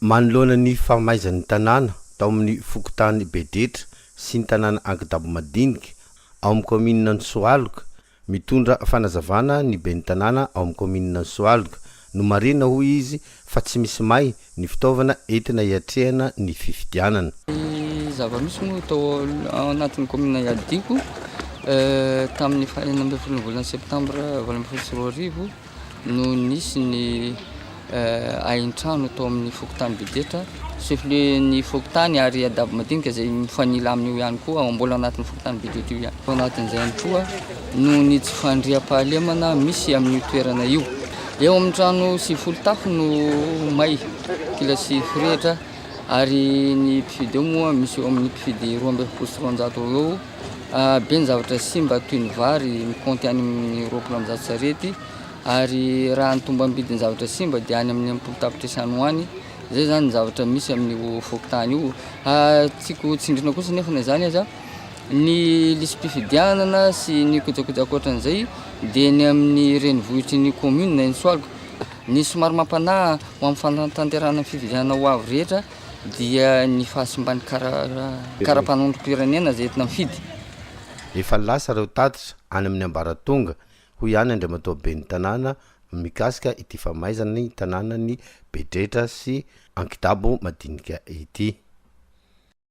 Manoloana ny fahamaizan'ny tanàna tao amin'ny fokontany Bedretra sy ny tanàna Ankidabo Madinika ao amin'ny kaominina Ansoaloka, mitondra fanazavana ny ben'ny tanàna ao amin'ny kaominina Ansoaloka. Nomarihina hoy izy fa tsy misy may ny fitaovana entina hiatrehana ny fifidianana. Ny zava-misy moa tao anatin'ny kaominina Iadiko tamin'ny faha 16 ny volana septambra 2018 no nisy ny hain-trano tao amin'ny fokontany Bedetra, chef-lieu ny fokontany ary Adabo Madinika izay mifanila amin'io ihany koa, ao mbola anatin'ny fokontany Bedetra io ihany. Ao anatin'izay ihany koa noho ny tsy fandriampahalemana misy amin'io toerana io. Eo amin'ny trano 90 tafo no may kila sy forehitra ary ny mpifidy eo moa misy eo amin'ny mpifidy 242 eo eo. Be ny zavatra simba toy ny vary mikaonty any amin'ny 120 sarety ary raha ny tombam-bidin'ny zavatra simba dia any amin'ny 60 tapitrisa any ho any. Izay izany ny zavatra misy amin'io fokontany io. Tiako tsindriana kosa nefa na izany aza ny lisi-pifidianana sy ny kojakoja ankoatran'izay dia ny amin'ny renivohitry ny commune Ansoaloka. Ny somary mampanahy ho amin'ny fanatanterahana ny fifidianana ho avy rehetra dia ny fahasimban'ny kara-panondrom-pirenena izay entina mifidy. Efa lasa ireo tatitra any amin'ny ambaratonga, hoy ihany Andriamatoa Ben'ny Tanàna mikasika ity famaizana ny tanànan'i Bedretra sy Ankidabo madinika ity.